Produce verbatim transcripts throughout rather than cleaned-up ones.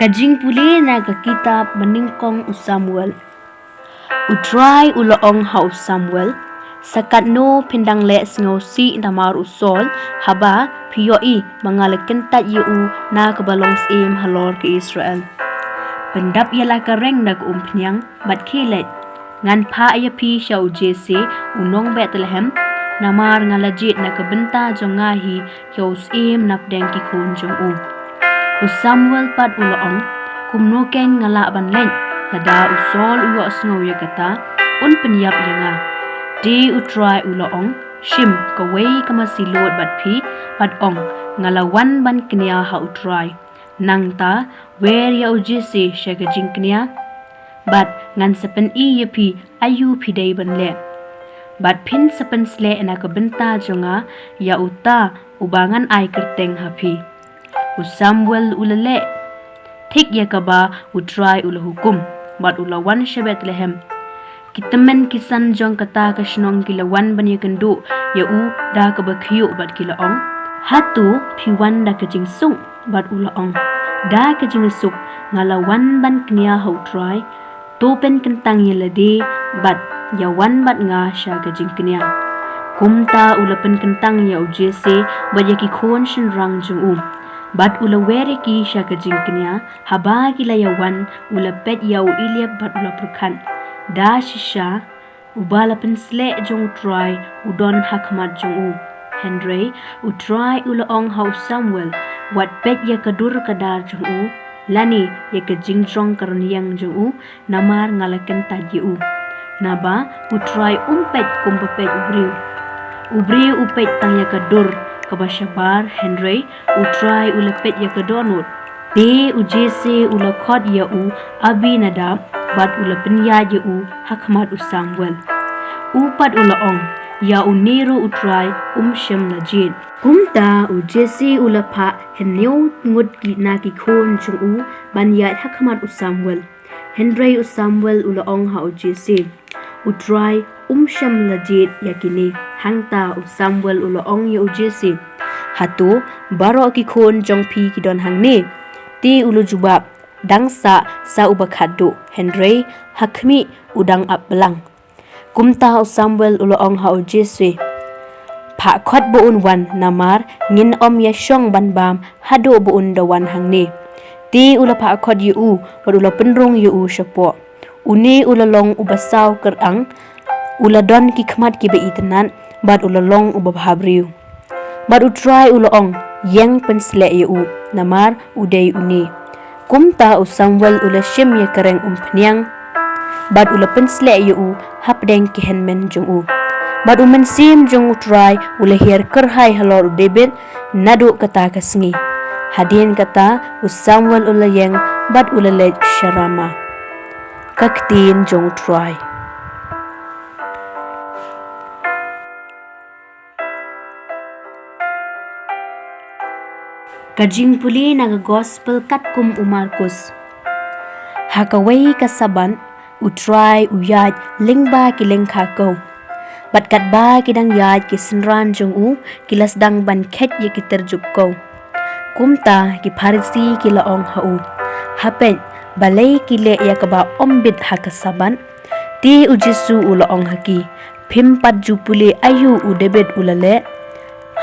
Ka jingpule na ka kitab Banyngkong u Samuel. U Trai u la ong ha u Samuel, sa katno phin dang leh sngewsih namar u Saul, haba phi ïohi ba nga la kyntait ïa u na kaba long syiem halor ka Israel. Pyndap ïa la ka reng da ka umphniang, bad khie leit. Ngan phah ïa phi sha u Jesse, u nong Bethlehem, namar nga la jied na ka bynta jong nga hi ïa u syiem napdeng ki khun jong u. U Samuel pat u la ong, kumno keiñ nga lah ban leit, lada u Saul u ïohsngew ïa kata, un pynïap ïa nga. Te u Trai u la ong, shim kawei ka masi lud bad phi, bad ong, nga la wan ban kñia ha u Trai. Nangta, wer ïa u Jesse sha ka jingkñia. Bad ngan sa pyni ïa phi aïu phi dei ban leh. Bad phin sa pynsleh na ka bynta jong nga ïa uta uba ngan ai kyrteng ha phi. U Samuel u la leh thik ïa kaba u Trai u la hukum, bad u la wan sha Bethlehem. Ki tymmen ki san jong kata ka shnong ki la wan ban ïakynduh ïa u da kaba khñiuh bad ki la ong, hato phi wan da ka jingsuk? Bad u la ong, da ka jingsuk nga la wan ban kñia ha u Trai. To pynkyntang ïa lade bad ïa wan bad nga sha ka jingkñia. Kumta u la pynkyntang ïa u Jesse bad ïa ki khun shynrang jong u, bad u la wer ïa ki sha ka jingkñia. Haba ki la ïa wan, u la peit ïa u Eliab bad u la pyrkhat, da shisha uba la pynsleh jong u Trai u don ha khmat jong u. Hynrei u Trai u la ong ha u Samuel, wat peit ïa ka dur ka dar jong u, lane ïa ka jingjrong ka rynïeng jong u, namar nga la kyntait ïa u. Naba u Trai um peit kumba peit u briew. U briew u peit tang ïa ka dur kaba shabar, hynrei u Trai u la peit ïa ka dohnud. Te u Jesse u la khot ïa u Abinadab, bad u la pynïaid ïa u ha khmat u Samuel. U pat u la ong, ïa une ruh u Trai um shym la jied. Kumta u Jesse u la phah hynñiew ngut ki na ki khun jong u ban ïaid ha khmat u Samuel. Hynrei u Samuel u la ong ha u Jesse, u Trai um shym la jied ïa kine. Hangta u Samuel u la ong ïa u Jesse, hato baroh ki khun jong phi ki don hangne? Te u la jubab, dang sah sa uba khatduh, hynrei ha khmih u dang ap blang. Kumta u Samuel u la ong ha u Jesse, phah khot ba un wan, namar ngin ym ïa shong ban bam haduh ba un da wan hangne. Te u la phah khot ïa u bad u la pynrung ïa u shapoh. Une u la long uba saw kyrang, u la don ki khmat kiba itynnad, bad u la long uba bhabriew. Bad u Trai u la ong, ïeng pynsleh ïa u, namar u dei une. Kumta u Samuel u la shim ïa ka reng umphniang, bad u la pynsleh ïa u hapdeng ki hynmen jong u. Bad u Mynsiem jong u Trai u la hiar kyrhai halor u David naduh kata ka sngi. Hadien kata u Samuel u la ïeng bad u la leit sha Rama. Ka ktien jong u Trai. Ka jingpule na ka gospel katkum u Markus. Ha kawei ka Sabbath, u Trai u ïaid lyngba ki lyngkha kew. Bad katba ki dang ïaid, ki synran jong u ki la sdang ban kheit ïa ki tyrjup kew. Kumta ki Pharisi ki la ong ha u, ha peit, balei ki leh ïa kaba ym bit ha ka Sabbath? Te u Jisu u la ong ha ki, phim pat ju pule aïu u David u la leh,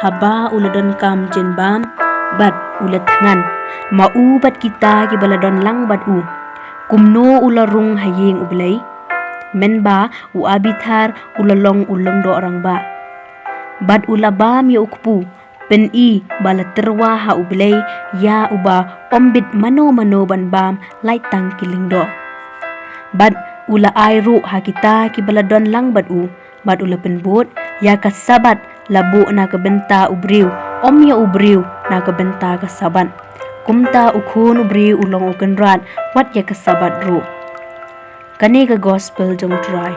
haba u la donkam jingbam, bad u la thngan, ma u bad kita kiba la don lang bad u, kumno u la rung ha ïing U Blei? Mynba u Abiathar u la long u lyngdoh rangbah, bad u la bam ïa u kpu, pyni ba la tyrwa ha U Blei ïa uba ym bit mano mano ban bam lait tang ki lyngdoh. Bad u la ai ruh ha kita kiba la don lang bad u, bad u la pynbud, ïa ka Sabbath la buh na ka bynta u briew, ym ïa u briew na ka bynta ka Sabbath. Kumta u Khun u briew u long u kynrad wat ïa ka Sabbath ruh. Kane ka gospel jong u Trai.